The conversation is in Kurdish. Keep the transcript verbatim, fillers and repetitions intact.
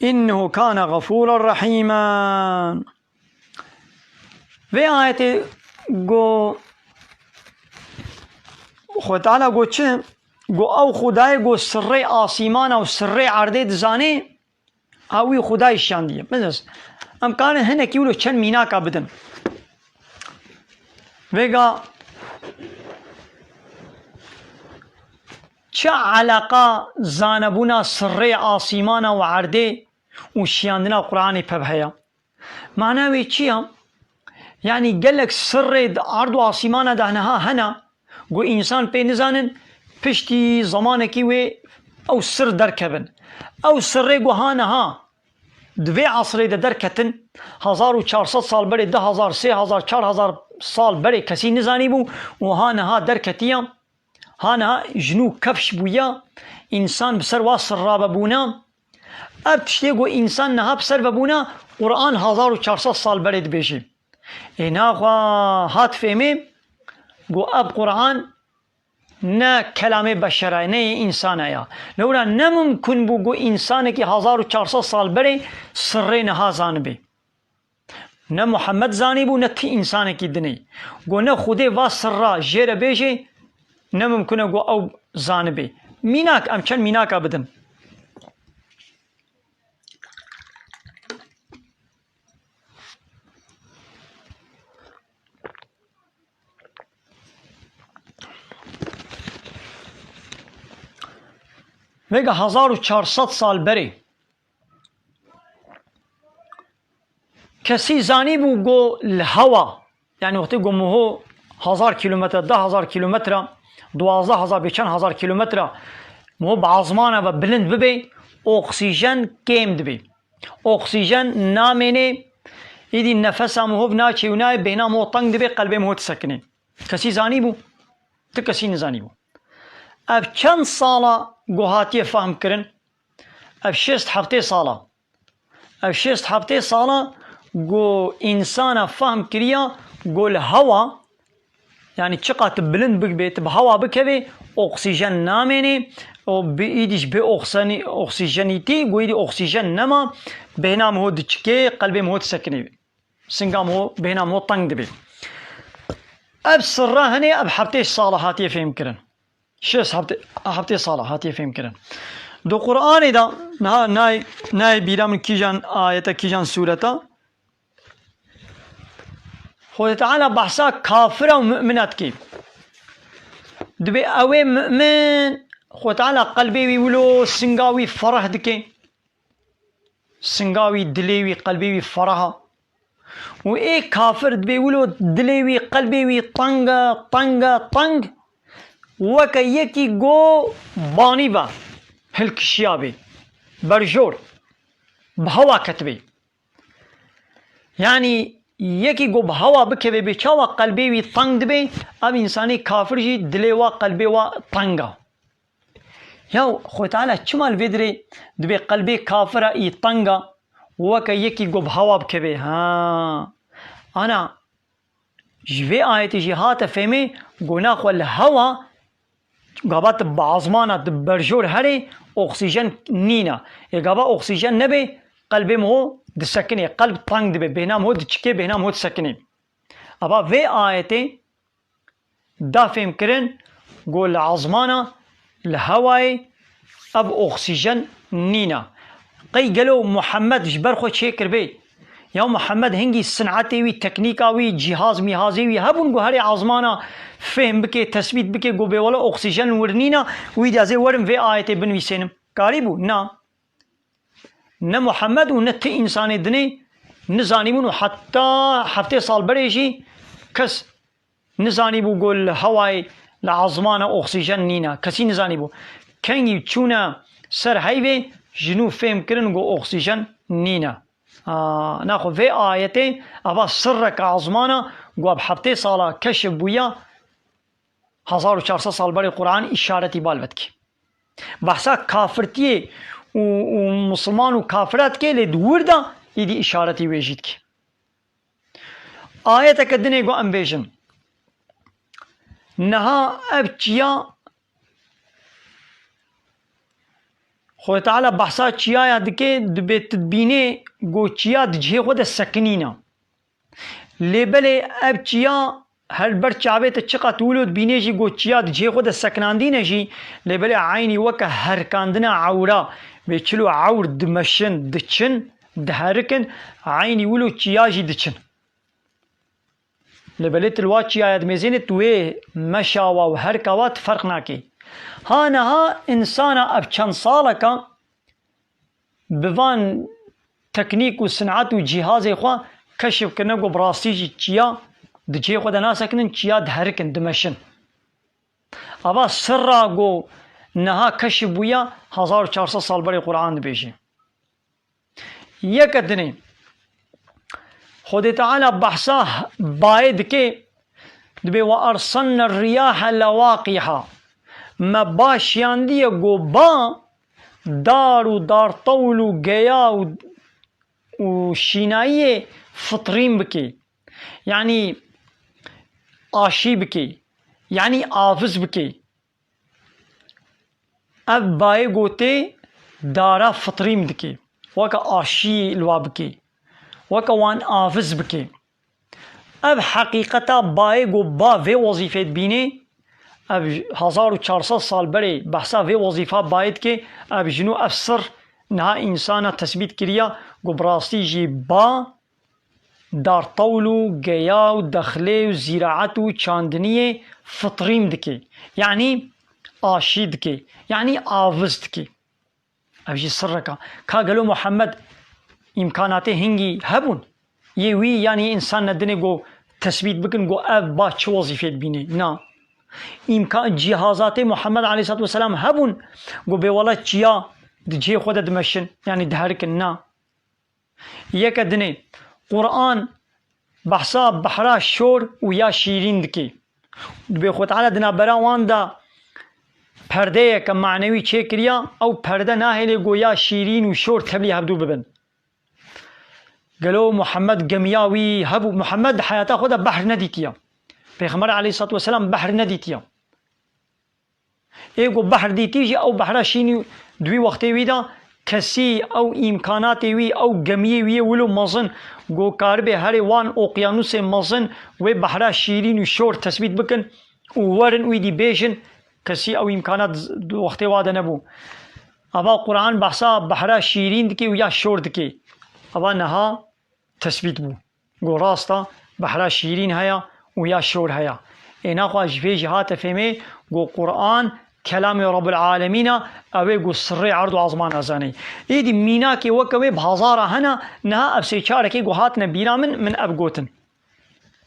Înnehu kâne xefûren rehîmen. Vê ayetê got, Xwedê Teala got çi? Got ew Xwedayê got sirrê asîmana û sirrê erdê dizanê, ew wî Xwedayê şiyandiye. Mesela, em karin hinekî wilo çend mînaka bidin. Vêga çi eleqa zanebûna sirrê asîmana û erdê û şiyandina Qur'anê peb heye? Mana wê çi ya? Yanî gelek sirrê di erd û asîmana de niha hene, ku însan pê nizanin, piştî zemanekî wê ew sir derkevin. Ew sirrê ku ha niha di vê esrê de derketin, hezar û çar sed sal berê, du hezar, sê hezar, çar hezar sal berê kesî nizanîbû û ha niha derketiya, ha niha ji nû kifş bûya, însan bi ser wa sirra vebûna. Ev tiştê ku însan niha bi ser vebûna, Qur'an hezar û çar sed sal berê dibêjê. Ê naxwe hat fêmê ku ev Qur'an ne kelamê beşera ye, ne yê însana ya. Lewra ne mimkun bû ku însanekî hezar û çar sed sal berê sirrê niha zanibê. Ne Muhammed zanîbû, ne ti însanekî dinê. Go ne Xwedê va sirra jê re bêjê, ne mimkun e go ew zanibê. Mînak, em çend mînaka bidin. Vêga hezar û çar sed sal berê, kesî zanîbû go li hewa, yanî wextê go miho hezar kîlometre, deh hezar kîlometre, duwazdeh hezar bê çend hezar kîlometre miho bi ezmana ve bilind bibe, oksîjen kêm dibe. Oksîjen namêne, îdî nefesa miho naçê û nayê, bêhna miho teng dibe, qelbê miho disekine. Kesî zanîbû? Ti kesî nizanîbû. Ev çend sala go hatiye fehm kirin? Ev şêst heftê sala. Ev şêst heftê sala ku însana fehm kiriya ku li hewa, yanî çiqa tu bilind bibê, tu bi hewa bikevê, oksîjen namênê û bi îdî ji bê okseni-, oksîjenîtî, ku îdî oksîjen nema, bêhna miho diçikê, qelbê miho disekinê. Singa miho, bêhna miho teng dibê. Ev sirra hinê ev heftê sala hatiye fêhm kirin. Şêst heftê, heftê sala hatiye fêhm kirin. Di Qur'anê de niha nayê, nayê bîra min kîjan ayete, kîjan sûreta. Xwedê Teala behsa kafira û mu'mina dike. Dibê ew ê mu'min, Xwedê Teala qelbê wî wilo singa wî fereh dike. Singa wî, dilê wî, qelbê wî fereh a. Û ê kafir dibê wilo dilê wî, qelbê wî teng e, teng e, teng. Weke yekî go banî ve hilkişiya bê. Berjor. Bi hewa ketibê. Yanî yekî go bi hewa bikevê bê, çawa qelbê wî teng dibê, ev însanê kafir jî dilê wa, qelbê wa teng a. Ya Xwedê Teala çima li vê dirê dibê qelbê kafira î teng a, weke yekî go bi hewa bikevê? Ha. Ana, ji vê ayetê jî hate fêmê, go naxwe li hewa, gava tu bi azmana, tu berjor herê, oksîjen nîne. Ê gava oksîjen nebe, qelbê miho disekinê, qelb teng dibe, bêhna miho diçikê, bêhna miho disekinê. Ava vê ayetê da fêhm kirin ku li azmana, li hewayê ev oksîjen nîne. Qey gelo Muhammed ji ber xwe çêkiribê? Ya Muhammed hingî sinetê wî, teknîka wî, cîhaz mîhazê wî hebûn ku herê azmana fêhm bike, tesbît bike ku bê wele oksîjen wir nîne, wî dî ez ê werim vê ayetê binivîsênim. Karîbû? Na. Ne Muhammed û ne ti însanê dinê nizanîbûn û heta heftê sal berê jî kes nizanîbû ku li hewayê, li ezmana oksîjen nîne. Kesî nizanîbû. Kengî çûne ser heyvê, ji nû fêm kirin ku oksîjen nîne. A, naxwe vê ayetê, eva sirreke ezmana ku bi heftê sala keşif bûya, hezar û çar sed sal berê Quran îşaretî bal vedikê. Behsa kafirtiyê û, û misilman û kafira dike, lê di wir de îdî îşaretî wê jî dike. Ayeteke dinê ku em bêjin. Niha ev çiya Xwedê Teala behsa çiyaya dike, dibê tu dibînê ku çiya di cihê xwe de sekinîne. Lê belê ev çiya her ber çavê te çiqat wilo dibînê jî ku çiya di cihê xwe de sekinandîne jî, lê belê eynî weke herkandina ewra, bê çilo ewr dimeşin, diçin, diherikin, eynî wilo çiya jî diçin. Lê belê tu li wa çiyaya dimêzênê, tu wê meşa wa û herka wa tu ferq nakê. Ha niha însana ev çend saleka bi van teknîk û sin'et û cîhazê xwe keşif kirine ku bi rastî jî çiya di cihê xwe de nasekinin, çiya diherikin, dimeşin. Ava sirra ku niha keşif bûya, hezar û çar sed sal berê Quran dibêje. Yeke dinê Xwedê Teala behsa bayê dike, dibê: "Ve ersalne riyahe lewaqiha." Me ba şiyandiye ku ba, dar û dartewl û geya û, û şînayiyê fitrîn bike. Yanî aşî bike. Yanî aviz bike. Ev bayê gotê dara fitrîm dike. Weke aşî li wa bike. Weke wan aviz bike. Ev heqîqeta bayê ku ba vê wezîfê dibînê, ev hezar û çar sed sal berê behsa vê wezîfa bayê dike, ev ji nû ev sir niha însana tesbît kiriya ku bi rastî jî ba dartewl û geya û dexlê û zîraet û çandiniyê fitrîm dike. Yanî aşî dike. Yanî aviz dike. Ev jî sirrek e. Ka gelo Muhammed îmkanatê hingî hebûn? Yê wî yanî însan nedinê ku tesbît bikin ku ev ba çi wezîfê dibînê? Na. Îmka-, cîhazatê Muhammed aleyhissalatu vesselam hebûn ku bê wela çiya di cihê xwe de dimeşin, yanî diherikin? Na. Yeke dinê, Quran behsa behra şor û ya şîrîn dike. Dibê Xwedê Teala di navbera wan de perdeyeke manewî çêkiriya, ew perde nahêlê ku ya şîrîn û şor tevlî hevdû bibin. Gelo Muhammed gemiya wî hebû? Muhammed di heyata xwe de behr nedîtiya. Pêxember aleyhissalatu vesselam behr nedîtiya. Ê ku behr dîtî jî, ew behra şînî di wî wextê wî de kesî ew îmkanatê wî, ew gemiyê wî yê wilo mezin ku karibê herê wan oqyanûsê mezin wê behra şîrîn û şor tesbît bikin û werin wî dî bêjin, kesî ew îmkanat di wextê wa de nebû. Ava Quran behsa behra şîrîn dike û ya şor dike. Ava niha tesbît bû. Got, rast e, behra şîrîn heye û ya şor heye. Ê naxwe ji vê jî hate fêmê, got, Quran kelamê Rabbul Alemîn e, ew ê got sirrê erd û azman e zanî. Êdî mînakê weke wê bi hezara hene, niha ev sê çarekê got hatine bîra min, min ev gotin.